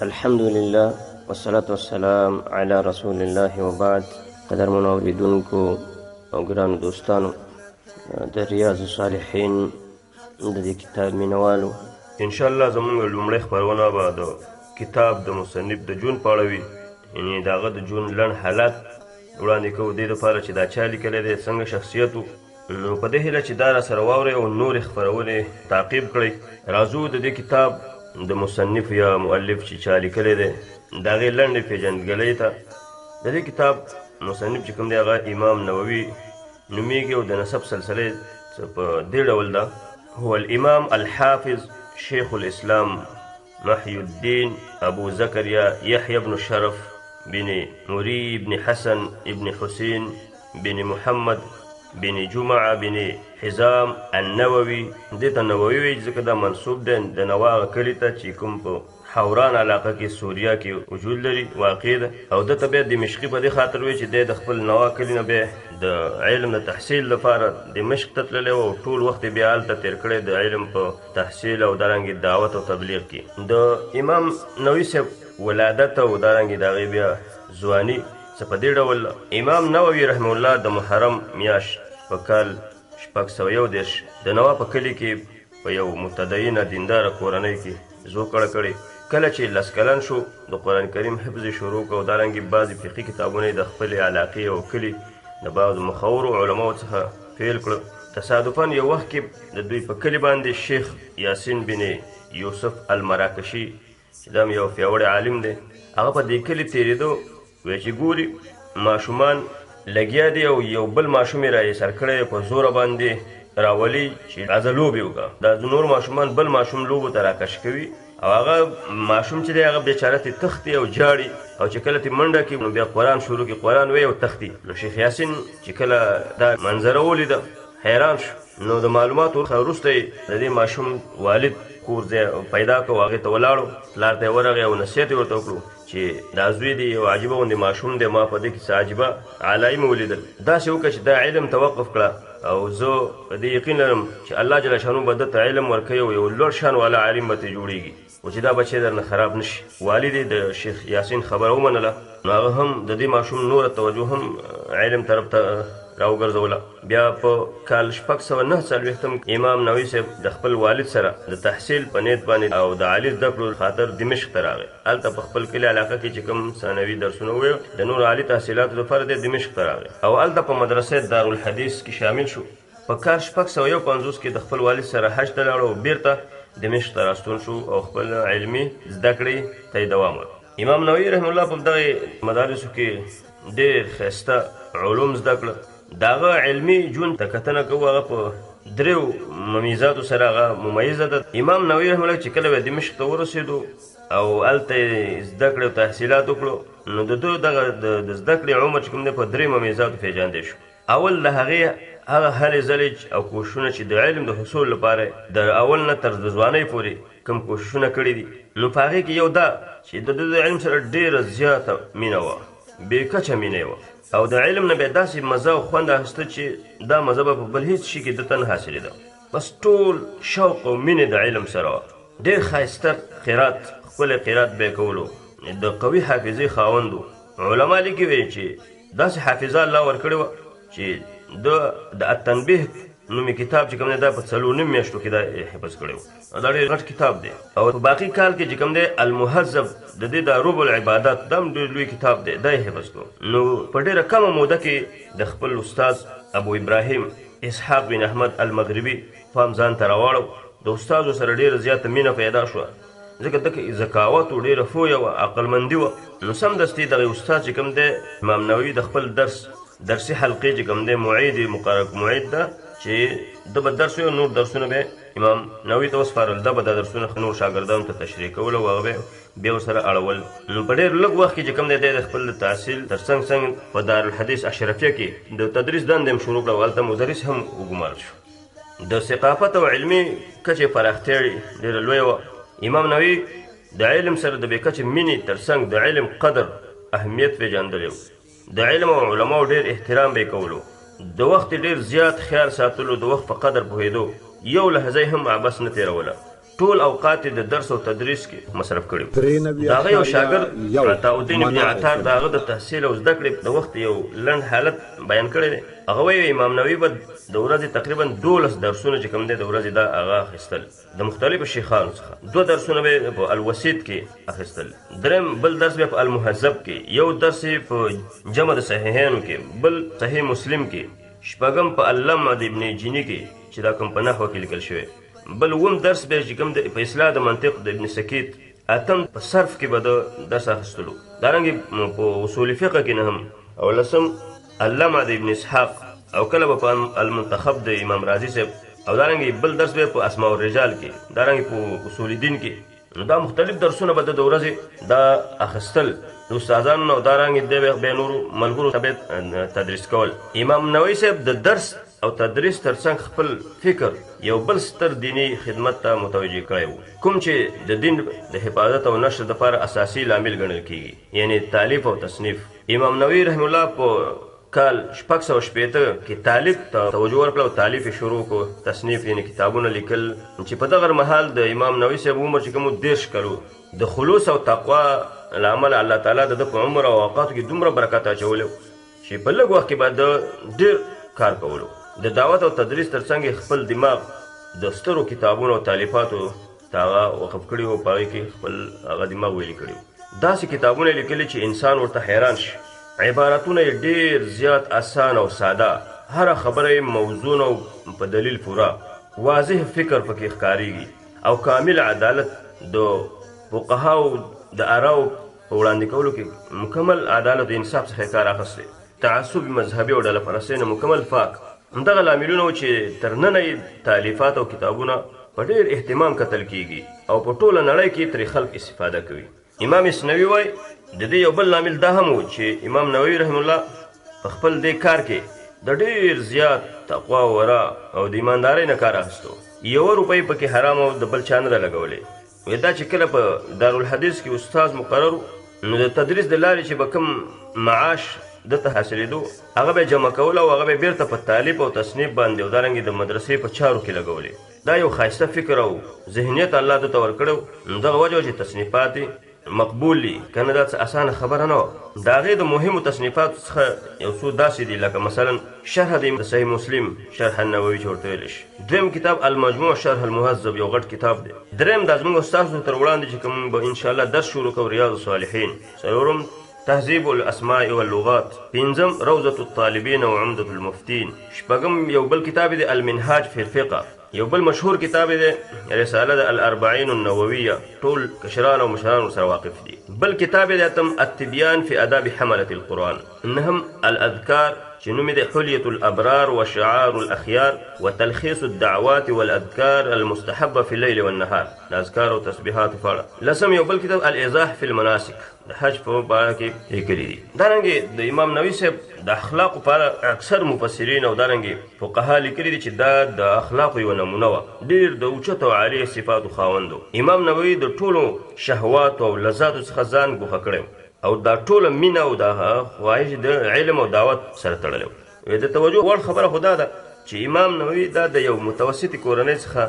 الحمد لله والصلاة والسلام علی رسول الله وبعد. قدرمنو اورېدونکو او ګرانو دوستانو، د ریاض الصالحین د دې کتاب مینهوالو، انشاءالله زموږ لومړۍ خپرونه به د کتاب د مصنف د ژوند په اړه وي، یعنې د هغه د ژوند لنډ حالات وړاندې کوو، دې دپاره چې دا چا لیکلی دی، څنګه شخصیت و. نو په دې هیله چې دا را سره واورئ او نورې خپرونې تعقیب کړئ. راځو د دې کتاب د مصنف یا مؤلف چې چا لیکلی دی د هغې لنډې پېژندګلۍ ته. د دې کتاب مصنف چې کوم دی هغه امام نووي نومېږي او د نسب سلسله یې په دې ډول ده: هو الامام الحافظ شیخ الاسلام محی الدین ابو زکریا یحیی بن شرف بن مری بن حسن ابن حسین بن محمد بن جمعه بن حزام النووي. دې ته نووي وایي ځکه دا منسوب دی د نوا هغه کلي ته چې کوم په حوران علاقه کې سوریا کې وجود لري، واقع ده. او ده ته بیا دمشقي په دې خاطر وایي چې دی د خپل نوا کلي نه بیا د علم د تحصیل لپاره دمشق ته تللی و او ټول وخت یې بیا هلته تېر کړی د علم په تحصیل او دارنګې دعوت او تبلیغ کې. د امام نووي صاحب ولادت او دارنګې د هغې بیا ځواني څه په دې ډول: امام نووي رحمه الله د محرم میاشت په کال 631 د نوا په کلي کې په یو متدینه دینداره کورنۍ کې زوکړه کړې. کله چې لس کلن شو د قرآن کریم حفظ یې شروع کړ او دارنګې بعضې فقهي کتابونه یې د خپلې علاقې او کلي د بعضو مخورو علماو څخه پیل کړ. تصادفا یو وخت کې د دوی په کلي باندې شیخ یاسین بن یوسف المراکشي چې دا هم یو پیاوړی عالم دی، هغه په دې کلي تېرېدو، وایي چې ګوري ماشومان لګیا دي او یو بل ماشوم یې را ایسار کړی په زوره باندې راولي چې راځه لوبې وکړه. دا نور ماشومان بل ماشوم لوبو ته راکش کوي او هغه ماشوم چې دی هغه بېچاره ترې تښتي او ژاړي، او چې کله ترې منډه کړي نو بیا قرآن شروع کړي، قرآن وایي او تښتي. نو شیخ یاسین چې کله دا منظره ولیده حیران شو. نو د معلوماتو وروسته یې د دې ماشوم والد کور ځای پیدا کړ او هغې ته ولاړو، پلار ته یې ورغی او نصیحت یې ورته وکړو چې دا زوی دی یو عجیبه غوندې ماشوم دی، ما په دې کې څه عجیبه علایم ولیدل، داسې وکړه چې دا علم ته وقف کړه او زه په دې یقین لرم چې الله جل شانه به ده ته علم ورکوي او یو لوړ شان والا عالم به ترې جوړېږي، خو چې دا بچی درنه خراب نه شي. والد یې د شیخ یاسین خبره ومنله، نو هغه هم د دې ماشوم نوره توجه هم علم طرف ته راوګرځوله. بیا په کال 649 امام نووي صاحب د خپل والد سره د تحصیل په نیت باندې او د عالي زده کړو خاطر دمشق ته راغی. هلته په خپل کلي علاقه کې چې کوم ثانوي درسونه وویل د نورو عالي تحصیلاتو لپاره دی دمشق ته راغی او هلته په مدرسې دارالحدیث کې شامل شو. په کال 651 کې د خپل والد سره حج ته لاړو او بیرته دمشق ته راستون شو او خپل علمي زده کړې ته یې دوام ورکړ. امام نووي رحمه الله په دغې مدارسو کې ډېر ښایسته علوم زده کړه. د هغه علمي ژوند ته کتنه کوو، هغه په دریو ممیزاتو سره هغه ممیزه ده. امام نووي رحمه الله چې کله به دمشق ته ورسېدو او هلته یې زده کړې او تحصیلات وکړو، نو د ده دغه د زده کړې عمر چې کوم دی په درې ممیزاتو پېژندی شو. اول د هغې هغه هلې ځلې او کوښښونه چې د علم د حصول لپاره د اول نه تر د ځوانۍ پورې کوم کوښښونه کړي دي، نو په هغې کې یو دا چې د ده د علم سره ډېره زیاته مینه وه، بې کچه مینه یې وه، او د علم نه بیا داسې مزه او خوند اخیسته چې دا مزه به په بل هېڅ شي کې ده ته نه حاصلېده. بس ټول شوق او مینې د علم سره وه. ډېر ښایسته قرات، ښکلی قرات به یې کولو، د قوي حافظې خاوند و. علما لیکي وی چې داسې حافظه الله ورکړې وه چې د التنبیه نومې کتاب چې کوم دی دا په 4.5 میاشتو کې دا حفظ کړی و، دا ډېر غټ کتاب دی. او په باقي کال کې چې کوم دی المهذب د دې د ربع العبادات دا هم ډېر لوی کتاب دی، دا یې حفظ کړو. نو په ډېره کمه موده کې د خپل استاد ابو ابراهیم اسحاق بن احمد المغربي پام ځان ته راواړو. د استادو سره ډېره زیاته مینه پیدا شوه، ځکه ده کې ذکاوت و، ډېره فویه وه، عقلمندي وه. نو سمدستي دغه استاد چې کوم دی امام نووي د خپل درسي حلقې چې کوم دی معید یې مقرر کړ. معید ده چې ده به درس ویل، نور درسونه به امام نووي ته وسپارل، ده به دا درسونه نور شاګردانو ته تشریح کول او هغه به بیا ورسره اړول. نو په ډېر لږ وخت کې چې کوم دی دی د خپل تحصیل تر څنګ څنګ په دارالحدیث اشرفیه کې د تدریس دنده هم شروع کړه او هلته مدرس هم وګمارل شو. د ثقافت او علمي کچې پراختیا ډېره لویه وه. امام نووي د علم سره د بې کچې مینې تر څنګ د علم قدر اهمیت پېژندلی و، د علم او علماو ډېر احترام به یې کولو، د وخت ډېر زیات خیال ساتلو، د وخت په قدر پوهېدو، یو لحظه یې هم عبث نه تېروله. ټول اوقات یې د درس او تدریس کې مصرف کړي وو. د هغه یو شاګرد عطاالدین ابن عطار د هغه د تحصیل او زده کړې د وخت یو لنډ حالت بیان کړی دی. هغه وایي امام نووي به د ورځې تقریبا 12 درسونه چې کوم دی د ورځې دا هغه اخیستل د مختلفو شیخانو څخه. 2 درسونه به یې په الوسیط کې اخیستل، دریم بل درس به په المهذب کې، یو درس یې په جمع د صحیحینو کې، بل صحیح مسلم کې، شپږم په اللمع د ابن جیني کې چې دا کوم په نحوه کې لیکل شوی، بل اووم درس به چې کوم د په اصلاح د منطق د ابن سکیت، اتم په صرف کې به د درس اخیستلو، دارنګې په اصول فقه کې نهم، او لسم اللمع د ابن اسحاق، او کله به په المنتخب د امام رازي صاحب، او دارنګې بل درس به په اسماء الرجال کې، دارنګې په اصول دین کې. نو دا مختلف درسونه به د ورځې دا اخیستل د استادانو، او دارنګې دی به نورو ملګرو ته به تدریس کول. امام نووي صاحب د درس او تدریس ترڅنګ خپل فکر یو بل ستر دیني خدمت ته متوجه کړی و، کوم چې د دین د حفاظت او نشر دپاره اساسي لامل ګڼل کیږي، یعنی تالیف او تصنیف. امام نووي رحمه الله په کال 660 کې تالیف ته توجه ورکړه او تالیف یې شروع کړو، تصنیف یعنی کتابونه لیکل، چې په دغه مهال د امام نووي صاحب عمر چې کوم 30 کلو. د خلوص او تقوا له امله الله تعالی د ده په عمر او اوقاتو کې دومره برکت اچولی چې په لږ وخت کې به ده ډېر کار کولو. د دعوت او تدریس ترڅنګ یې خپل دماغ د سترو کتابونو او تالیفاتو ته هغه وقف کړي وو، په هغې کې خپل هغه دماغ ویلي کړي وو. داسې کتابونه یې لیکلي چې انسان ورته حیران شي. عبارتونه یې ډېر زیات اسان او ساده، هره خبره یې موزون او په دلیل پوره، واضح فکر پکې ښکارېږي، او کامل عدالت د فقهاو د اراو په وړاندې کولو کې مکمل عدالت او انصاف څخه یې کار اخیستی، تعصب مذهبي او ډله پرستۍ نه مکمل پاک. همدغه لاملونه وو چې تر ننه یې تالیفات او کتابونه په ډېر اهتمام کتل کیږي او په ټوله نړۍ کې ترې خلک استفاده کوي. امام اسنوي وایي د دې یو بل لامل دا هم و چې امام نووي رحمه الله په خپل دې کار کې د ډېر زیات تقوا او ورع او د ایماندارۍ نه کار اخیستو، یوه روپۍ پکې حرام او د بل چا نه ده لګولې. وایي دا چې کله په دارالحدیث کې استاد مقرر و، نو د تدریس د لارې چې به کوم معاش ده ته حاصلېدو هغه به یې جمع کوله او هغه به یې بېرته په تالیف او تصنیف باندې او دارنګې د مدرسې په چارو کې لګولې. دا یو ښایسته فکر او ذهنیت الله ده ته ورکړی و، نو دغه وجه وه چې تصنیفات یې مقبول دي، که نه دا څه اسانه خبره نه وه. د هغې د مهمو تصنیفاتو څخه یو څو داسې دي، لکه مثلا شرح د صحیح مسلم شرح النووي چې ورته ویلی شي، دویم کتاب المجموع شرح المهذب یو غټ کتاب دی، دریم دا زموږ ستاسو تر وړاندې چې کوم به انشاءالله درس شروع کوو ریاض الصالحین، څلورم تهذیب الاسماء واللغات، پنځم روضة الطالبین او عمدة المفتین، شپږم یو بل کتاب دی المنهاج فی الفقه، یو بل مشهور کتاب دی رساله د الاربعین النوویه، ټول کشران او مشران ورسره واقف دي. بل کتاب دی اتم التبیان فی آداب حملة القرآن، نهم الاذکار چې نوم یې دی حلیة الابرار وشعار الاخیار وتلخیص الدعوات والاذکار المستحبه فی اللیل والنهار، د اذکار او تسبیحاتو په اړه. لسم یو بل کتاب الایضاح فی المناسک، د حج په باره کې لیکلي دي. دارنګې د امام نووي صاحب د اخلاقو په اړه اکثر مفسرین او دارنګې فقها لیکلي دي چې دا د اخلاقو یوه نمونه وه، ډېر د اوچتو او عالي صفاتو خاوند و. امام نووي د ټولو شهواتو او لذاتو څخه ځان ګوښه کړی او دا ټوله مینه او دا خواهش د علم او دعوت سره تړلی و. د توجه وړ خبره خو دا ده چې امام نووي دا د یو متوسطې کورنۍ څخه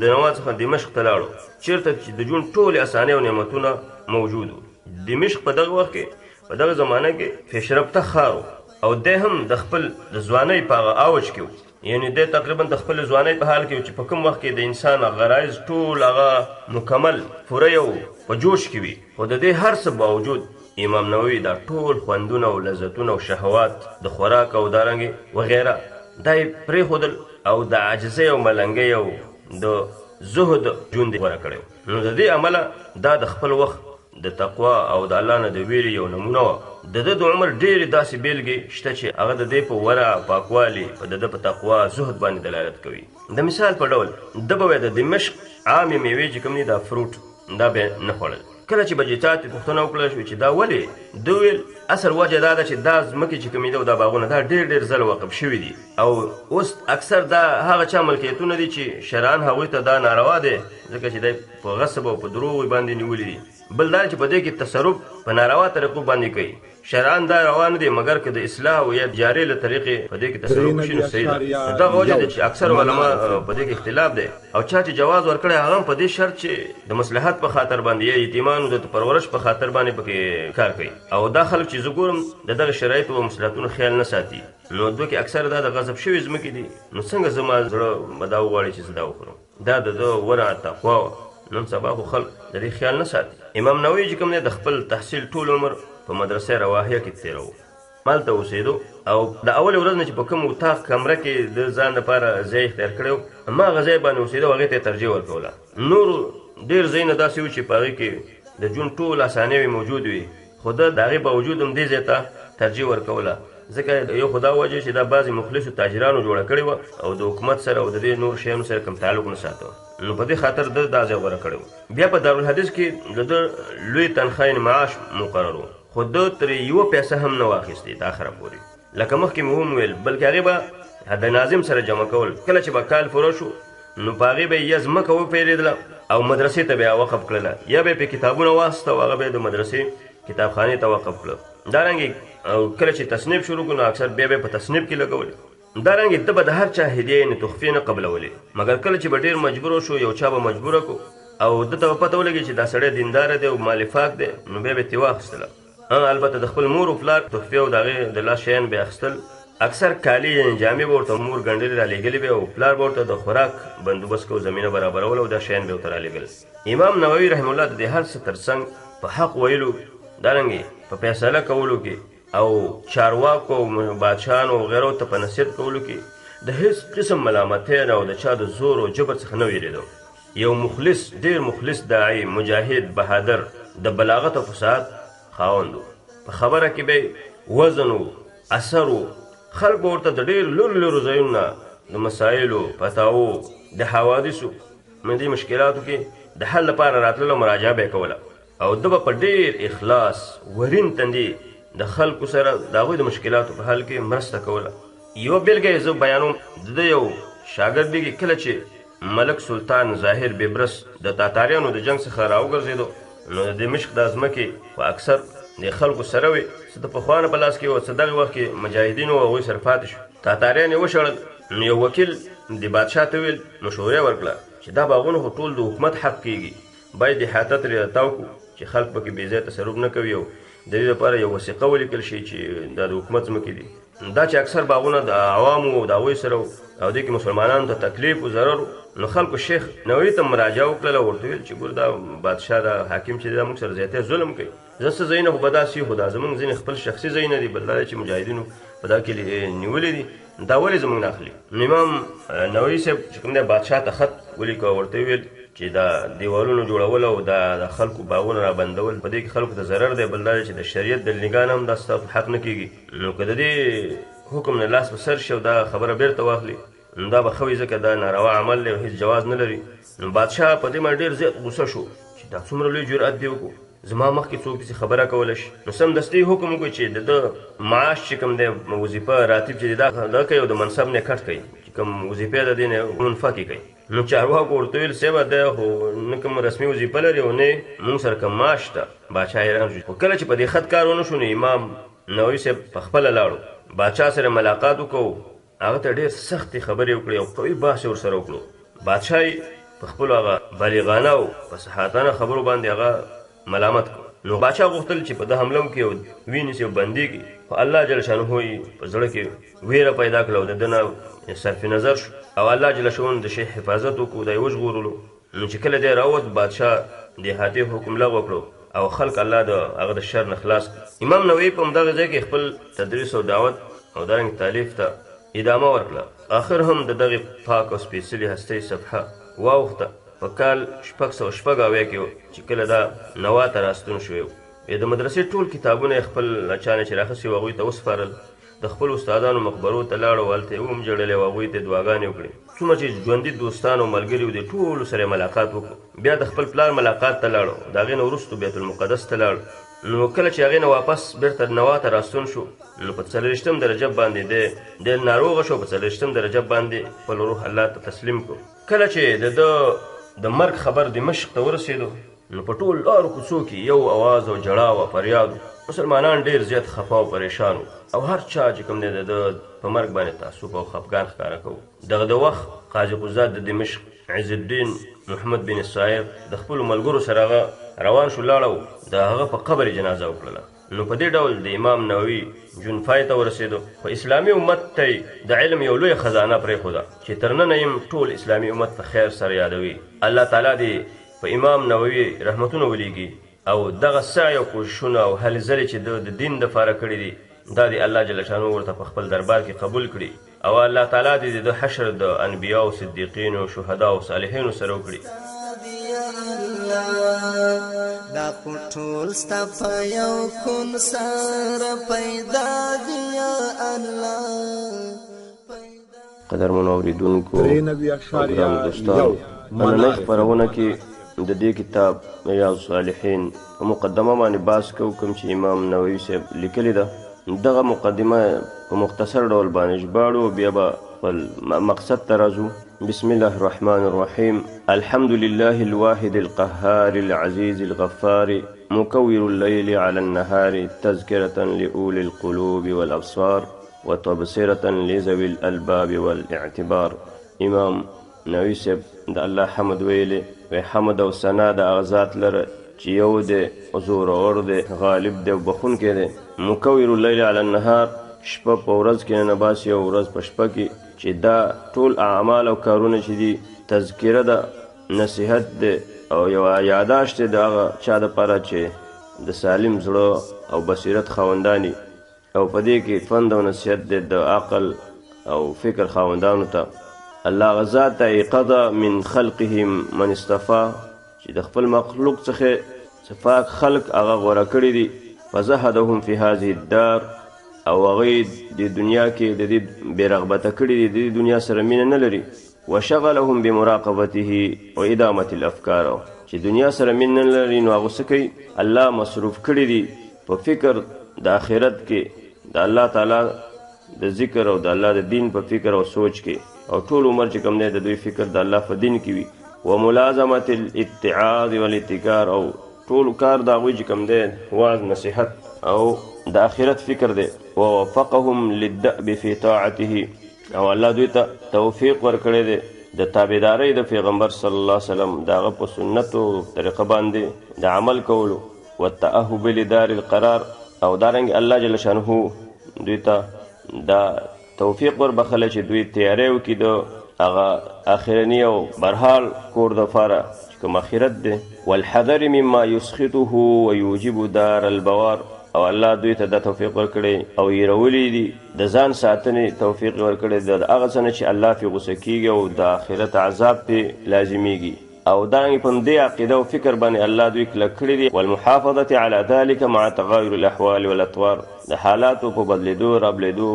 د نوا څخه دمشق ته لاړو، چېرته چې د ژوند ټولې اسانۍ او نعمتونه موجود وو. دمشق په دغه وخت کې په دغه زمانه کې پیشرفته ښار و، او دی هم د خپل د ځوانۍ په هغه اوج کې و، یعنی دی تقریبا د خپل ځوانۍ په حال کې و چې په کوم وخت کې د انسان غرایز ټول هغه مکمل پوره یو په جوش کې وي. خو د دې هر څه باوجود امام نووي دا ټول خوندونه او لذتونه او شهوات د خوراک او دارنګې وغیره دا یې پرېښودل او د عاجزۍ او ملنګۍ او د زهد ژوند یې غوره کړی. نو د دې امله دا د خپل وخت د تقوا او د الله نه د ویرې یو نمونه وه. د ده د عمر ډېرې داسې بېلګې شته چې هغه د دې په ورع، پاکوالي، په د ده په تقوا، زهد باندې دلالت کوي. د مثال په ډول ده به د دمشق عامې میوې چې کوم دي دا فروټ دا به نه خوړل. کله چې به چې چا ترې پوښتنه وکړل شوه چې دا ولې، ده ویل اصل وجه دا ده چې دا ځمکې چې کومې دي او دا باغونه دا ډېر ډېر ځله وقف شوي دي او اوس اکثر دا هغه چا ملکیتونه دي چې شرعاً هغوی ته دا ناروا دی، ځکه چې دی په غصب او په دروغو باندې نیولي دي. بل دا چې په دې کې تصرف په ناروا طریقو باندې کوي، شرعاً دا روا نه دی، مګر که د اصلاح او یا جارې له طریقې په دې کې تصرف وشي نو صحیح ده. دغه وجه ده چې اکثر علما په دې کې اختلاف دی، او چا چې جواز ورکړی هغه هم په دې شرط چې د مصلحت په خاطر باندې یا یتیمانو د پرورش په خاطر باندې پکې کار کوي. او دا خلک چې زه ګورم د دغه شرایطو او مصلحتونو خیال نه ساتي، نو دوی کې اکثر دا د غضب شوې ځمکې دي، نو څنګه زما زړه به دا وغواړي چې زه دا وخورم؟ دا د ده ورع تقوا وه. نن سبا خو خلک د دې خیال نه ساتي. امام نووي چې کوم دی د خپل تحصیل ټول عمر په مدرسه رواحیه کې تېروو، مالته اوسېدو، او د اولې ورځ نه چې په کوم اتاق کمره کې د ځان دپاره ځای اختیار کړی و، هماغه ځای باندې اوسېده او هغې ته یې ترجیح ورکوله. نورو ډېر ځایونه داسې وو چې په هغې کې د ژوند ټول اسانیاوې موجود وي، خو ده د هغې باوجود هم دې ځای ته ترجیح ورکوله، ځکه یو خو دا وجه چې دا بعضې مخلصو تاجرانو جوړه کړې وه او د حکومت سره او د دې نورو شیانو سره کوم تعلق نه ساته، نو په دې خاطر ده دا ځای غوره کړی و. بیا په دارالحدیث کې د ده لوی تنخوا یعنې معاش مقرر و، خو ده ترې یوه پیسه هم نه واخیستې تر اخره پورې، لکه مخکې مې هم وویل، بلکې هغې به د ناظم سره جمع کول. کله چې به کال پوره شو نو په هغې به یې یا ځمکه وپېرېدله او مدرسې ته به یې وقف کړله، یا به یې پرې کتابونه واخیسته او هغه به یې د مدرسې کتابخانې ته وقف کړه. دارنګې او کله چې تصنیف شروع کړو نو اکثر بیا به یې په تصنیف کې لګولې. دارنګې ده به د هر چا هدیه یعنې تحفې نه قبلولې، مګر کله چې به ډېر مجبور شو یو چا به مجبوره کړو او ده ته به پته ولګي چې دا سړی دینداره دی او مالفاک دی، نو بیا به یې ترې واخیستله. البته د خپل مور او پلار تحفې او د هغې د لاس شیان به یې اخیستل. اکثر کالي یعنې جامې به ورته مور ګنډلې رالیږلې وې او پلار به ورته د خوراک بندوبست کو زمینه برابروله او دا شیان به یې ورته رالیږل. امام نووي رحمه الله د دې هر څه ترڅنګ په حق ویلو، دارنګې په فیصله کولو کې او چارواکو او بادشاهانو او غیرو ته په نصیحت کولو کې د هیڅ قسم ملامتۍ نه او د چا د زور او جبر څخه نه ویرېدو. یو مخلص، ډېر مخلص داعي، مجاهد، بهادر، د بلاغت او فصاحت خاوند و. په خبره کې به وزن و، اثر و. خلک به ورته د ډېر لرو لرو ځایونو نه د مسایلو، فتاوو، د حوادثو من دې مشکلاتو کې د حل لپاره راتللو مراجعه به یې کوله، او ده به په ډېر اخلاص ورین تندي د خلکو سره د هغوی د مشکلاتو په حل کې مرسته کوله. یوه بېلګه یې زه بیانوم. د ده یو شاګرد لیکي، کله چې ملک سلطان ظاهر ببرس د تاتاریانو د جنګ څخه راوګرځېدو، نو د دمشق دا ځمکې خو اکثر د خلکو سره وې، څه د پخوا نه په لاس کې وه، څه دغه وخت کې مجاهدینو هغوی سره پاتې شو. تاتاریان یې وشړل. نو یو وکیل د بادشاه ته وویل، مشوره یې ورکړه چې دا باغونه خو ټول د حکومت حق کېږي، باید احاطه ترې راتاو کړو چې خلک پکې بې ځایه تصرف نه کوي، او د دې لپاره یو وثیقه ولیکل شي چې دا د حکومت ځمکې دي. دا چې اکثر باغونه د عوامو او د هغوی سره وو او دې کې مسلمانانو ته تکلیف و ضرر و، نو خلکو شیخ نووي ته مراجعه وکړله او ورته ویل چې ګوره دا بادشاه، دا حاکم چې دی، دا موږ سره زیاتی ظلم کوي. زه څه ځایونه خو به داسې وي، خو دا زموږ ځینې خپل شخصي ځایونه دي، بل دا دی چې مجاهدینو په دا کې نیولي دي، دا ولې زموږ نه اخلي؟ نو امام نووي صاحب چې کوم دی بادشاه ته خط ولیکه او ورته وویل چې دا دیوالونو جوړول او دا د خلکو باغونه رابندول په دې کې خلکو ته ضرر دی، بل دا دی چې د شریعت د نګاه نه هم دا ستاسو حق نه کېږي، نو که د دې حکم نه لاس په سر شي او دا خبره بېرته واخلي نو دا به ښه وي، ځکه دا ناروا عمل دی او هېڅ جواز نه لري. نو بادشاه په دې باندې ډېر زیات غوسه شو چې دا څومره لوی جرأت دی وکړو، زما مخکې څوک داسې خبره کولی شي. نو سمدستي حکم وکړو چې د ده معاش چې کوم دی، وظیفه راتب چې دی دا کوي او د منصب نه کټ کوي، چې کوم وظیفه ده دې نه منفکې کوي. نو چارواکو ورته وویل صاحبه دی خو نه کوم رسمي وظیفه لري او نه موږ سره کوم معاش شته. باچا حیران شو. خو کله چې په دې خط کار ونه شو نو امام نووي صاحب په خپله لاړو، باچا سره ملاقات وکړو، هغه ته ډېر سختې خبرې وکړې او قوي بحث یې ورسره وکړو. بادشاه یې په خپلو هغه بلیغانه او فصاحتانه خبرو باندې هغه ملامت کړ. نو باچا غوښتل چې په ده حمله وکړي او وینیسي او بندي کړي، خو الله جل شانه یې په زړه کې ویره پیدا کړه او د ده نه صرف نظر شو او الله جل شانه د شیخ حفاظت وکړو، دی وژغورلو. نو چې کله دی راووت، بادشاه د احاطې حکم لغوه کړو او خلک الله د هغه د شر نه خلاص کړ. امام نووي په همدغه ځای کې خپل تدریس او دعوت او دارنګ تالیف ته ادامه ورکړه. آخر هم د دغې پاک او سپېڅلې هستۍ صفحه واوښته. په کال 676 کې چې کله دا نوا ته راستون شوی و، د مدرسې ټول کتابونه یې خپل له چا نه چې راخیستي وو هغوی ته وسپارل. د خپل استادانو مقبرو ته لاړ او هلته یې ومجړلې او هغوی ته یې دعاګانې وکړې. څومره چې ژوندي دوستان او ملګري وو، دې ټولو سره یې ملاقات وکړو. بیا د خپل پلار ملاقات ته لاړو، د هغې نه وروسته بیت المقدس ته لاړ. نو کله چې هغې نه واپس بېرته نوا ته راستون شو، نو په 24 د رجب باندې دی ډېر ناروغه شو، په 24 د رجب باندې خپل روح الله ته تسلیم کړو. کله چې د ده د مرګ خبر دمشق ته ورسېدو، نو په ټول لارو کوڅو کې یو اواز او ژړا وه، فریاد و. مسلمانان ډېر زیات خفه او پریشان وو او هر چا چې کوم دی د ده په مرګ باندې تعصب او خفګان ښکاره کوو. دغه د وخت قاضي قضات د دمشق عز الدین محمد بن صائغ د خپلو ملګرو سره هغه روان شو، لاړ او د هغه په قبر یې جنازه وکړله. نو په دې ډول د امام نووي ژوند پای ته ورسېدو، خو اسلامي امت ته یې د علم یو لویه خزانه پرېښوده چې تر ننه یې هم ټول اسلامي امت په خیر سره یادوي. الله تعالی دې په امام نووي رحمتونه ولیږي او دغه سعی او کوششونه او هلې ځلې چې ده د دین دپاره کړي دي، دا دې الله جل شانه ورته په خپل دربار کې قبول کړي او الله تعالی دې د ده حشر د انبیاو، صدیقینو، شهداو او صالحینو سره وکړي. دا خو ټول ستا په یو کون سره پیدا دي یا الله. قدرمنو اورېدونکو او ګرانو دوستانو، په ننۍ خپرونه کې د دې کتاب ریاض الصالحین په مقدمه باندې بحث کوو، کوم چې امام نووي صاحب لیکلې ده. دغه مقدمه په مختصر ډول باندې ژباړو، بیا به خپل مقصد ته راځو. بسم الله الرحمن الرحیم. الحمد لله الواحد القهار العزيز الغفار مكور الليل على النهار تذكرة لأولي القلوب والأبصار وتبصرة لذوي الألباب والاعتبار. امام نووي صاحب د الله حمد ویلی، وی حمد او ثنا د هغه ذات لره چې یو دی، زورور دی، غالب دی او بخښونکی دی. مکور اللیل علی النهار، شپه په ورځ کې ننباسي او ورځ په شپه کې، چې دا ټول اعمال او کارونه چې دي تذکره ده، نصیحت دی او یو یاداشت دی د هغه چا دپاره چې د سالم زړه او بصیرت خاوندان دي، او په دې کې فند او نصیحت دی د عقل او فکر خاوندانو ته. الله هغه ذات ته ایقظ من خلقه من اصطفا، چې د خپل مخلوق څخه څه پاک خلق هغه غوره کړي دي. فزهدهم فی هذه الدار، او هغوی د دنیا کې د دې بې رغبته کړي دي، د دې دنیا سره مینه نه لري. وشغلهم بمراقبته و ادامة الافکار، چې دنیا سره مینه نه لري نو هغه څه کوي؟ الله مصروف کړي دي په فکر د آخرت کې، د الله تعالی د ذکر او د الله د دین په فکر او سوچ کې، او ټول عمر چې کوم دی د دوی فکر د الله په دین کې وي. وملازمة الاتعاظ والاتکار، او ټول کار د هغوی چې کوم دی وعظ، نصیحت او د آخرت فکر دی. ووفقهم للدأب فی طاعته، او الله دوی ته توفیق ورکړی دی د تابعدارۍ د پیغمبر صلی الله علیه وسلم د هغه په سنتو طریقه باندې د عمل کولو. والتأهب لدار القرار، او دارنګ الله جل شانه دوی ته دا توفیق وربخښلی چې دوی تیاری وکړي د هغه آخرني او برحال کور دپاره چې کوم آخرت دی. والحذر مما یسخطه ویوجب دار البوار، او الله دوی ته دا توفیق ورکړی او یېرولي دي د ځان ساتنې توفیق یې ورکړی د هغه څه نه چې الله پرې غوسه کېږي او د آخرت عذاب پرې لازمېږي. او دارنګه په همدې عقیده او فکر باندې الله دوی کلک کړي دي. والمحافظة على ذلك مع تغایر الاحوال والاطوار، د حالاتو په بدلېدو رابلېدو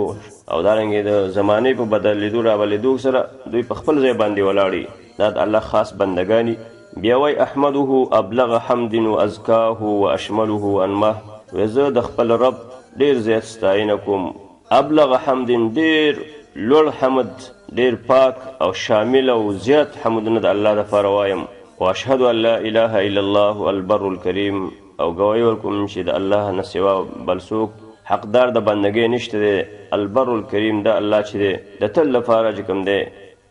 او دارنګه د زمانې په بدلېدو رابلېدو سره دوی په خپل ځای باندې ولاړي. دا د الله خاص بندګان دي. بیا وایي احمده ابلغ حمد وازکاه واشمله وانماه، وایي زه د خپل رب ډېر زیات ستاینه کوم. ابلغ حمد، ډېر لوړ حمد، ډېر پاک او شامل او زیات حمدونه د الله دپاره وایم. واشهد ان لا اله الا الله البر الکریم، او ګواهي ورکوم چې د الله نه سوا بل څوک حقدار د بندګۍ نشته دی. البر الکریم دا الله چې دی د تل لپاره چې کوم دی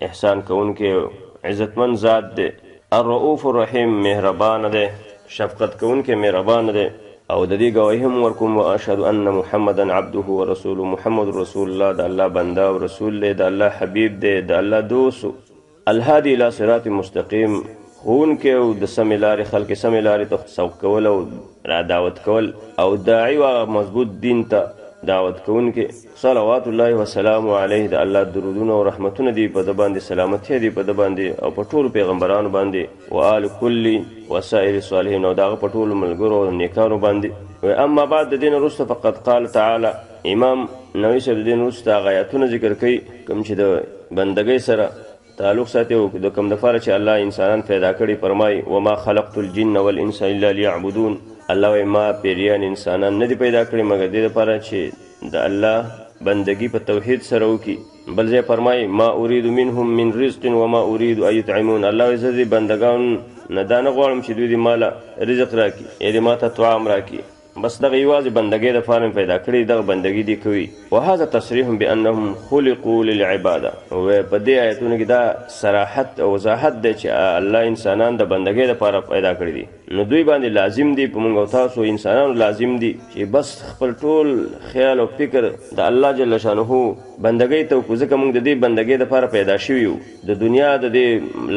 احسان کوونکی عزتمن ذات دی. الرؤوف الرحیم، مهربان دی، شفقت کوونکی مهربان دی. او د دې ګواهي هم ورکوم. واشهد ان محمدا عبده ورسوله، محمد رسول الله د الله بنده او رسول دی، د الله حبیب دی، د الله دوست. الهادي الی صراط مستقیم، ښوونکی او د سمې لارې خلک سمې لارې ته سوق کول او را دعوت کول، او داعي و هغه مضبوط دین ته دعوت کوونکی. صلوات الله وسلامه علیه، د الله درودونه او رحمتونه دي په ده باندې، سلامتیا دي په ده باندې او په ټولو پیغمبرانو باندې، و آل کل وسائر الصالحین، او د هغه په ټولو ملګرو او نیکانو باندې. و اما بعد، د دې نه وروسته فقد قال تعالی، امام نووي صاحب د دې نه وروسته هغه آیاتونه ذکر کوي کوم چې د بندګۍ سره تعلق ساتي او د کوم دپاره چې الله انسانان پیدا کړي. فرمایي وما خلقت الجن والانس الا لیعبدون، الله وایي ما پیریان انسانان نه دي پیدا کړي مګر دې دپاره چې د الله بندګي په توحید سره وکړي. بل ځای فرمایي ما اريد منهم من رزق وما اريد ان يطعمون، الله وایي زه دې بندګان نه دا نه غواړم چې دوی دې ماله رزق راکړي یا دې ماته طعام راکړي، بس دغه یوازې بندګۍ دپاره مې پیدا کړي، دغه بندګي دې کوي. وهذا تصریح بأنهم خلقوا للعباده. په دې آیتونو کې دا صراحت او وضاحت دی چې الله انسانان د بندګۍ دپاره پیدا کړي دي. نو دوی باندې لازم دي، په موږ او تاسو انسانانو لازم دي چې بس خپل ټول خیال او فکر د الله جل شانه بندګۍ ته وکړو، ځکه موږ د دې بندګۍ دپاره پیدا شوي یو. د دنیا د دې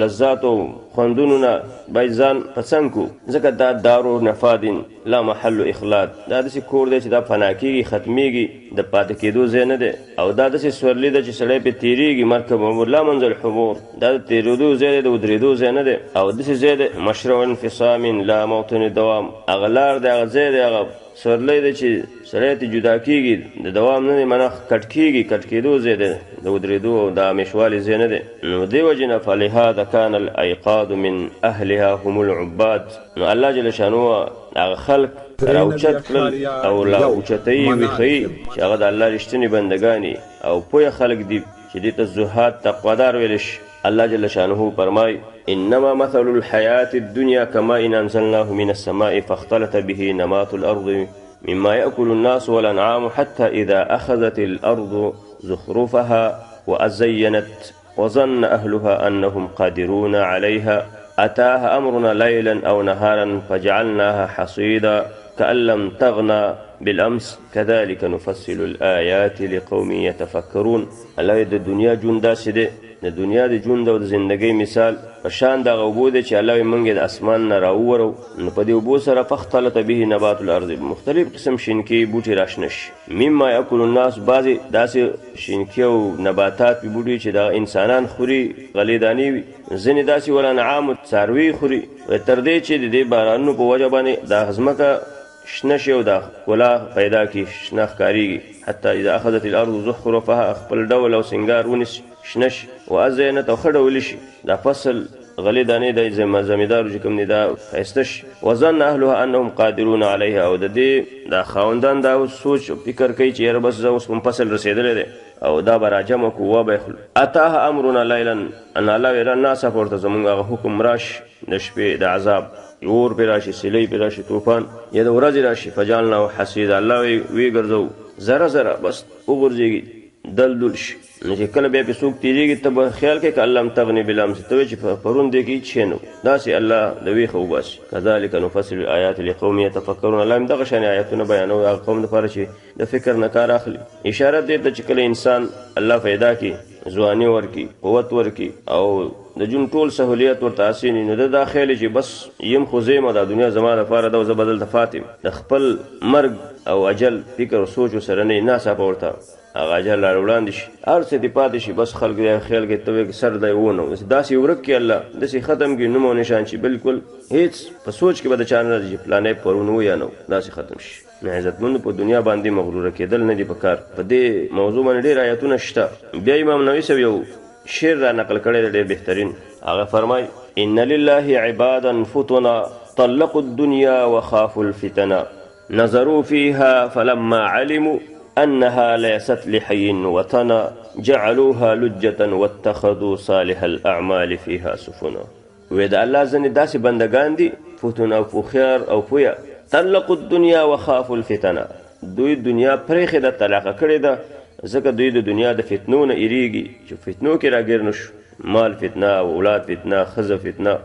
لذاتو خوندونو نه باید ځان په څنګ کړو، ځکه دا دارو نفاد لا محل اخلاد، دا داسې کور دی چې دا فنا کېږي، ختمېږي، د پاتې کېدو ځای نه دی. او دا داسې سورلي ده چې سړی پرې تېرېږي، مرکب عمر لا منزل حبور، دا د تېرېدو ځای دی، د ودرېدو ځای نه دی. او داسې ځای دی مشروع انفصام لا موطن دوام، هغه لار دی، هغه ځای دی، هغه سورلی دی چې سړی ترې جدا کېږي، د دوام نه دی، معنا کټ کېږي، کټ کېدو ځای دی، د ودرېدو او د همېشوالي ځای نه دی. نو دې وجې نه فلهذا کان الایقاد من اهلها هم العباد. نو الله جل شانه هغه خلک راوچت کړل او لا اوچتوي ویښوي چې هغه د الله رښتیني بندګان او پوه خلک دي چې دې ته زهاد تقوادار ویلی شي. الله جل شانه فرمای: إنما مثل الحياة الدنيا كماء أنزلناه من السماء فاختلط به نبات الأرض مما يأكل الناس والأنعام حتى إذا أخذت الأرض زخرفها وأزينت وظن أهلها أنهم قادرون عليها أتاها أمرنا ليلا أو نهارا فجعلناها حصيدا كأن لم تغنى بالأمس كذلك نفصل الآيات لقوم يتفكرون. الله د دنیا ژوند داسې دی، د دنیا د ژوند او د زندګۍ مثال په شان دغه اوبو دی چې الله یې موږ د اسمان نه راوورو، نو په دې اوبو سره فاختلط به نبات الارض، مختلف قسم شینکې بوټي راشنه شي. مما یاکل الناس، بعضې داسې شینکې او نباتات وي بوټي چې دغه انسانان خوري، غلې دانې وي، ځینې داسې والانعام څاروي خوري، تر دې چې د دې بارانونو په وجه باندې دا ځمکه شنه شي او دا ښکلا پیدا کړي، شنه ښکارېږي. حتی اذا اخذت الارض زخرفها، خپل ډول او سینګار ونیسي، شنه شي، وازینت او ښه ډولي شي، دا فصل غلې دانې د زمیندارو چې کوم دی دا ښایسته شي. وظن اهلها انهم قادرون علیها، او د دې دا خاوندان دا اوس سوچ او فکر کوي چې یاره بس زه اوس کوم فصل رسېدلی دی او دا به راجمع کړو، وبه یې خورو. اتاها امرنا لیلا، ان الله ویې را ناڅاپه ورته زموږ هغه حکم راشي د شپې د عذاب، اور پرې راشي، سیلۍ پرې راشي، توفان یا د ورځې راشي. فجعلناه حصیدا، الله ویې ګرځوو ذره ذره، بس وغورځېږي، دل دل شي. نو چې کله بیا پې څوک تېرېږي ته به خیال کوې که الله تغني بالامس، ته وایې چې پرون دې کې هېڅ شی نه و، داسې الله د ویښه وباسي. کذلک نفصل الآیات لقوم یتفکرون، الله هم دغه شان آیتونه بیانوي هغه قوم دپاره چې د فکر نه کار اخلي. اشاره دې ته چې کله انسان الله پیدا کړي، ځواني ورکړي، قوت ورکړي او د ژوند ټول سهولیت ورته اسیني، نو ده دا خیال چې بس یم خو زه یم او دا دنیا زما دپاره ده او زه به دلته پاتې یم، د خپل مرګ او اجل فکر او سوچ ورسره نه وي، ناڅاپه ورته هغه اجل را وړاندې شي، هر څه دې پاتې شي، بس خلک یې خیال کوي ته وایې سر دی ونه داسې ورک کړي، الله داسې ختم کړي نوم او نشان چې بالکل هېڅ په سوچ کې به د چا نه راځي چې پلانی پرون و یا نه و، داسې ختم شي. نو عزتمند په دنیا باندې مغروره کېدل نه دي په کار. په دې موضوع باندې ډېر آیتونه شته. بیا امام نووي صاحب یو شعر را نقل کړی دی ډېر بهترین، هغه فرمایي: ان لله عبادا فتنا طلقوا الدنيا وخافوا الفتنا نظروا فيها فلما علموا أنها ليست لحي وطنا جعلوها لجة واتخذوا صالح الأعمال فيها سفنا. وې د الله ځینې داسې بندګان دي فتن او هوښیار او پویه، طلقوا الدنيا وخافوا الفتنه، دوی دنیا پرېښې ده، طلاقه کړې ده، ځکه دوی د دنیا د فتنو نه ایریږي چې فتنو کې راګیر نه شو، مال فتنه، اولاد فتنه، ښځه فتنه.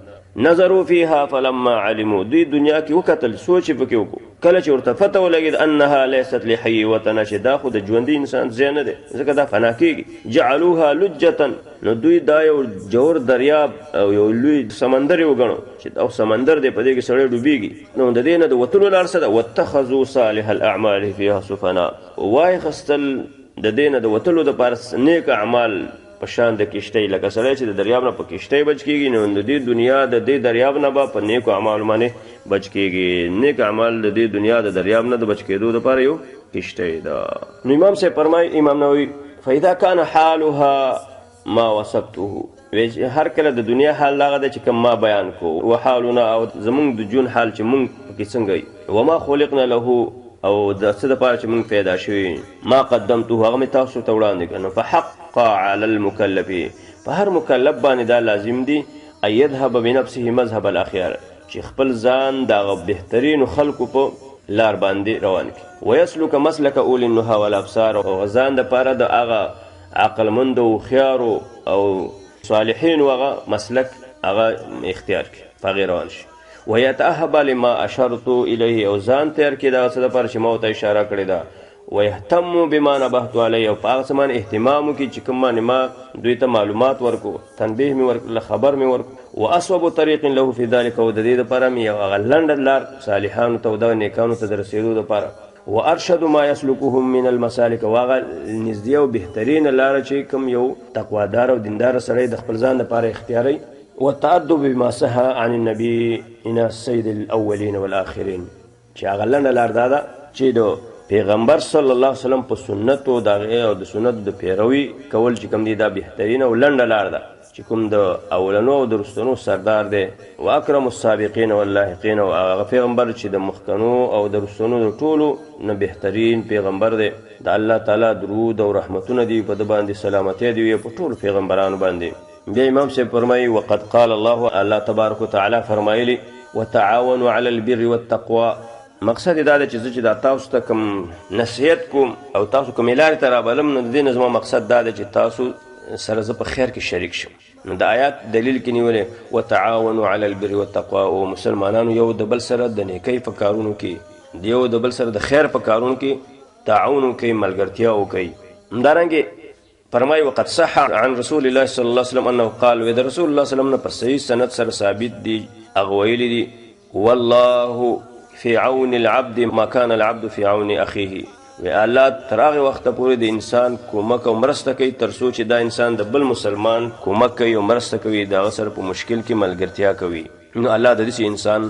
نظروا فيها فلما علموا، دوی دنیا کې وکتل، سوچ یې پکې وکړو، کله چې ورته پته ولګېد انها لیست لحي وطنه، چې دا خو د ژوندي انسان ځای نه دی، ځکه دا فنا کېږي. جعلوها لجة، نو دوی دا یو جور دریاب او یو لوی سمندر یې وګڼو چې دا سمندر دی، په دې کې سړی ډوبېږي، نو د دې نه د وتلو لار څه ده؟ واتخذوا صالح الاعمال فيها سفنا، وایې خستل د دې نه د وتلو دپاره نیک اعمال په شان د کشتۍ، لکه سړی چې د دریاب نه په کشتۍ بچ کېږي، نو د دې دنیا د دې دریاب نه به په نیکو اعمالو باندې بچ کېږي. نیک اعمال د دې دنیا د دریاب نه د بچ کېدو دپاره یو کشتۍ ده. نو امام صاحب فرمایي، امام نووي: فاذا کان حالها ما وصفته، هر کله د دنیا حال دغه دی چې کوم ما بیان کو، وحالنا او زمونږ د ژوند حال چې مونږ پکې څنګه یو، وما خلقنا له، او د څه دپاره چې مونږ پیدا شوي، ما قدمته، هغه مې تاسو ته وړاندې کړ. نو فحق علی المکلف، په هر مکلف باندې دا لازم دي ان يذهب بنفسه مذهب الاخيار، چې خپل ځان د هغه بهترینو خلکو په لار باندې روان کړي. ويسلک مسلک اولي النهى والابصار، او ځان دپاره د هغه عقلمندو هوښیارو او صالحینو هغه مسلک هغه اختیار کړي، په هغې روان شي. ويتأهب لما اشرت الیه، او ځان تیار کړي د هغه څه دپاره چې ما ورته اشاره کړې ده. ويهتم بما نبهت علیه، او په هغه څه باندې اهتمام وکړي چې کوم باندې ما دوی ته معلومات ورکړو، تنبیه مې ورکړله، خبر مې ورکړو. واصوب طریق له فی ذلک، او د دې دپاره مې یو هغه لنډه لار صالحانو ته او دغه نیکانو ته د رسېدو دپاره. وارشد ما یسلکهم من المسالک، او هغه نږدې او بهترینه لاره چې کوم یو تقوادار او دیندار سړی د خپل ځان دپاره اختیاروي. والتأدب بما صح عن النبي السيد الأولين والآخرين، چې هغه لنډه لار دا ده چې د پیغمبر صلی الله علیه وسلم په سنتو د هغې او د سنتو د پیروي کول چې کوم دی دا بهترینه او لنډه لار ده چې کوم د اولنو او د وروستنو سردار دی. و اکرم السابقین واللاحقین، او هغه پیغمبر چې د مخکنو او د وروستنو د ټولو نه بهترین پیغمبر دی. د الله تعالی درود او رحمتونه دي په ده باندې، سلامتیا دي وي په ټولو پیغمبرانو باندې. بیا امام صاحب فرمایي وقد قال الله، الله تبارک وتعالی فرمایلی وتعاونوا علی البر والتقوی. مقصد یې دا دی چې زه چې دا تاسو ته کوم نصیحت کوم او تاسو کومې لارې ته رابلم، نو د دې نه زما مقصد دا دی چې تاسو سره زه په خیر کې شریک شم. نو د آیات دلیل کې نیولې وتعاونوا علی البر والتقوی، او مسلمانانو یو د بل سره د نیکۍ په کارونو کې، د یو د بل سره د خیر په کارونو کې تعاون وکړئ، ملګرتیا وکړئ. همدارنګې فرمایي وقد صح عن رسول الله صلی الله علیه وسلم انه قال، وی د رسول الله صلی الله علیه وسلم نه په صحیح سند سره ثابت دي، هغه ویلي دي والله في عون العبد ما كان العبد في عون اخیه، وی الله تر هغې وخته پورې د انسان کومک او مرسته کوي تر څو چې دا انسان د بل مسلمان کومک کوي او مرسته کوي، د هغه سره په مشکل کې ملګرتیا کوي، نو الله د داسې انسان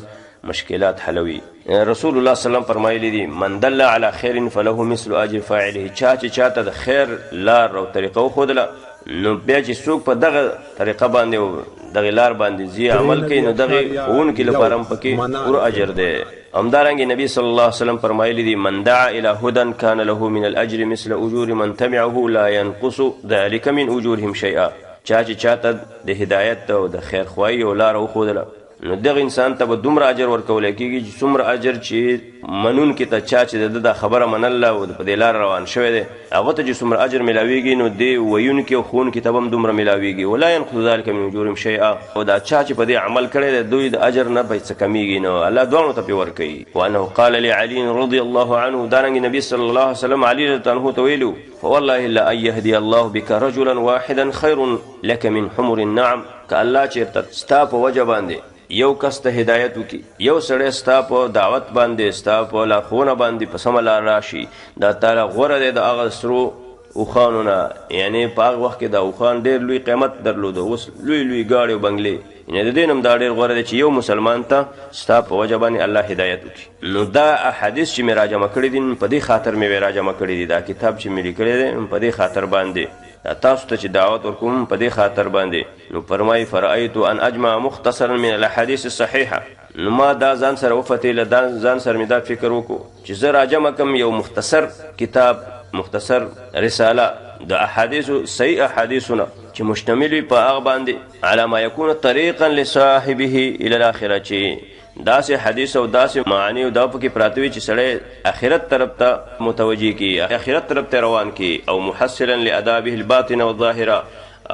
مشکلات حلوي. رسول الله صلی الله علیه وسلم فرمایلی دي من دل علی خیر فله مثل اجر فاعله، چا چې چاته د خیر لار او طریقه وښودله نو بیا چې څوک په دغه طریقه باندې او دغې لار باندې ځي عمل کوي، نو دغې ښوونکي لپاره هم پکې پوره اجر دی. همدارنګې نبی صلی الله علیه وسلم فرمایلی دي من دعا الی هدى کان له من الاجر مثل اجور من تبعه لا ينقص ذلك من اجورهم شیئا، چا چې چاته د هدایت او د خیرخواهي یو لاره وښودله نو دغه انسان ته به دومره اجر ورکول کېږي چې څومره اجر چې منونکي ته چا چې د ده دا خبره منله او په دې لاره روان شوی دی هغه ته چې څومره اجر میلاویږي نو دې ویونکي او ښوونکي ته به هم دومره میلاویږي. ولا ینقص ذلک من اجورهم شیئا، او دا چا چې په دې عمل کړی دی دوی د اجر نه به څه کمیږي نه، الله دواړو ته پرې ورکوي. وانه قال لعلي رضی الله عنه، دارنګې نبی صلی الله علیه وسلم علي رضی الله عنه ته ویلي فوالله لا ان يهدي الله بك رجلا واحدا خير لك من حمر النعم، که الله چېرته ستا په وجه باندې یو کس ته هدایت وکړي، یو سړی ستا په دعوت باندې ستا په لارښوونه باندې په سمه لار راشي، دا تعالی غوره دی د هغه سرو اوښانو نه. یعنې په هغه وخت کې دا اوښان ډېر لوی قیمت درلود، اوس لوی لوی ګاډي او بنګلې، یعنې د دې نه هم دا ډېر غوره دی چې یو مسلمان ته ستا په وجه باندې الله هدایت وکړي. نو دا احادیث چې مې راجمع کړي دي په دې خاطر مې راجمع کړي دي، دا کتاب چې مې لیکلی دی په دې خاطر باندې، دا تاسو ته چې دعوت ورکوم په دې خاطر باندې. نو فرمایي فرأیت ان اجمع مختصرا من الاحادیث الصحیحه، نو ما دا ځان سره وفتیله، دا ځان سره مې دا فکر وکړو چې زه راجمع کم یو مختصر کتاب، مختصر رساله د احادیثو صحیح احادیثونه چې مشتمل وي په هغه باندې علی ما یکون طریقا لصاحبه الی الاخره، چې داسې حدیث او داسې معانی او دا پکې پراته وي چې سړی آخرت طرف ته متوجه کړي، آخرت طرف ته روان کړي، او محصلا لآدابه الباطنه والظاهره،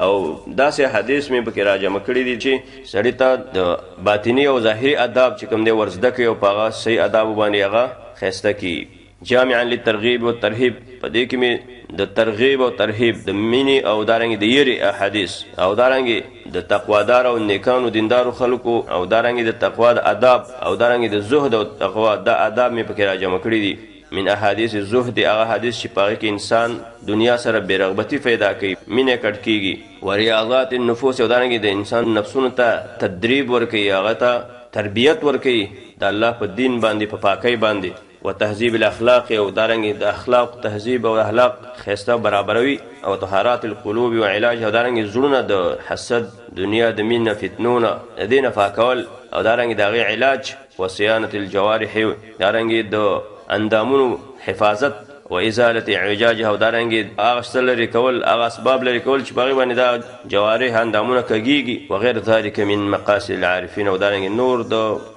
او داسې حدیث مې پکې راجمع کړي دي چې سړي ته د باطني او ظاهري آداب چې کوم دی ورزده کړي او په هغه صحیح آدابو باندې هغه ښایسته کړي. جامعا للترغیب والترهیب، په دې کې مې د ترغیب او ترهیب، د مینې او دارنګې د یرې احادیث، او دارنګې د تقوادار او نیکانو دیندارو خلکو، او دارنګې د تقوا د آداب، او دارنګې د زهد او تقوا دا آداب مې پکې راجمع کړي دي. من احادیث الزهد، هغه حدیث چې په هغې کې انسان دنیا سره بې رغبتي پیدا کوي، مینه کټ کېږي. وریاضات النفوس، او دارنګې د انسان نفسونو ته تدریب ورکوي، هغه ته تربیت ورکوي د الله په دین باندې، په پاکۍ باندې. وتهذیب الاخلاق، او دارنګې د اخلاق تهذیب او اخلاق ښایسته برابروي. او طهارات القلوب و علاج، او دارنګې زړونه د حسد، دنیا د مینې فتنو نه د دې نه پاکول، او دارنګې د هغې علاج. وصیانة الجوارح، دارنګې د اندامونو حفاظت و ازالة اعوجاجها، او دارنګې هغه څه لرې کول، هغه اسباب لرې کول چې په هغې باندې دا جوارح اندامونه کږېږي، وغیر ذلک من مقاصد العارفین، او دارنګې نور د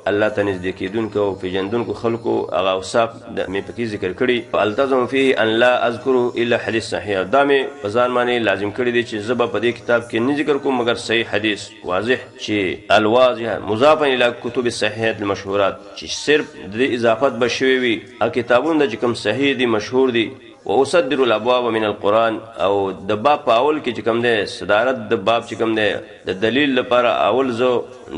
الله ته نږدې کېدونکو او پېژندونکو خلکو هغه اوصاف مې پکې ذکر کړي. التزم فيه ان لا اذکر الا حدیث صحیح، دا مې په ځان باندې لازم کړی دی چې زه به په دې کتاب کې نه ذکر کوم مګر صحیح حدیث واضح چې الواضح مضافا الى کتب الصحیحات المشهورات، چې صرف د دې اضافت به شوی وي هغه کتابونه چې کوم صحیح دي مشهور دي. واصدر الابواب من القرآن، او د باب په اول کې چې کوم دی صدارت د باب چې کوم دی د دلیل لپاره اول زه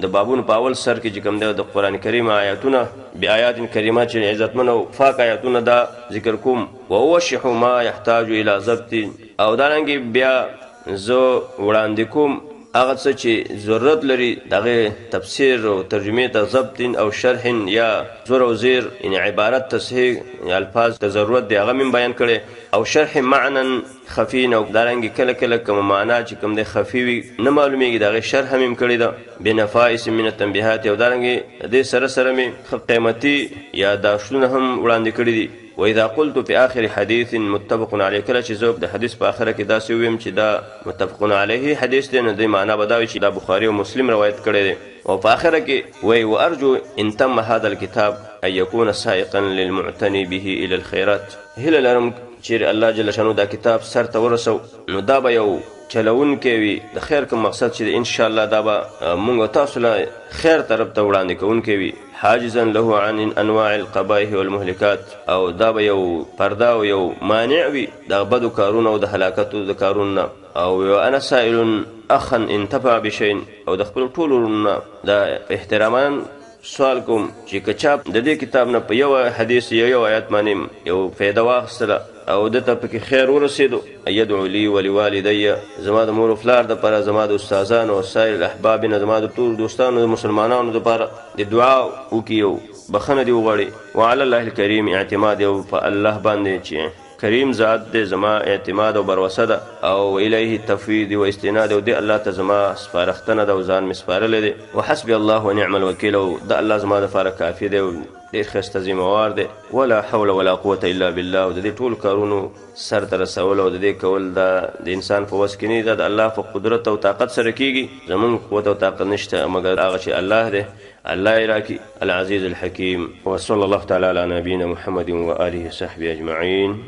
د بابونو په اول سر کې چې کوم دی د قرآن کریم آیاتونه بآیات کریمه چې عزتمن او پاک آیاتونه دا ذکر کوم. واوشح ما یحتاج الی ضبط، او دارنګې بیا زه وړاندې کوم هغه څه چې ضرورت لري د هغې تفسیر او ترجمې ته ضبط او شرح یا زور او زیر، یعنې عبارت تصحیح الفاظ ته ضرورت دی هغه مې بیان کړی، او شرح معنا خفي، او دارنګې کله کله کومه معنا چې کوم دی خفي وي نه معلومیږي د هغې شرح مې هم کړې ده. بنفائس من التنبیهات، او دارنګې د دې سره سره مې ښه قیمتي یاداشتونه هم وړاندې کړي دي. وإذا قلت في آخر حديث متفق عليه، کله چې زه د حدیث په آخره کې داسې ووایم چې دا متفق علیه حدیث دی، نو دې معنا به دا وي چې دا بخاري او مسلم روایت کړی دی. او په آخره کې وایي وأرجو إن تم هذا الكتاب أن يكون سائقا للمعتني به إلى الخيرات، هیله لرم چیرې الله جل شانه دا کتاب سر ته ورسو نو دا به یو چلوونکی وي د خیر کوم مقصد چې انشاءالله دا به موږ او تاسو له خیر طرف ته وړاندې کوونکی وي. حاجزا له عن انواع القبائح والمهلكات، او دا به یو پرده او یو مانع وي د بدو کارونو او د هلاکتو د کارونو نه. او انا سائل اخا انتفع بشيء، او د خپلو ټولو وروڼو نه د احتراما سوال کوم چې که چا د دې کتاب نه په یو حدیث یا یو آیت باندې یو فایده واخیستله او ده ته پکې خیر ورسېدو، یدعو لي ولوالدي، زما د مور و پلار دپاره، زما د استادانو او سایر الاحباب نه، زما د ټولو دوستانو د مسلمانانو دپاره د دعا وکړي او بخښنه دې وغواړي. وعلى الله الکریم اعتماد، او په الله باندې چې کریم ذات دی زما اعتماد او باروسه ده، او الیه تفویض و استناد، او دې الله ته زما سپارښتنه ده او ځان مې سپارلی دی. وحسبي الله ونعم الوکیل، او د الله زما دپاره کافي دی او ډېر ښایسته ذمهوار دی. ولا حول ولا قوة الا بالله، او د دې ټولو کارونو سر ته رسول او د دې کول دا د انسان په وس کې نه ده، د الله په قدرت او طاقت سره کیږي. زمونږ قوت او طاقت نشته مګر هغه چې الله دی، الله یې راکړي، العزیز الحکیم. وصلی الله تعالی علی نبینا محمد وآله وصحبه اجمعین.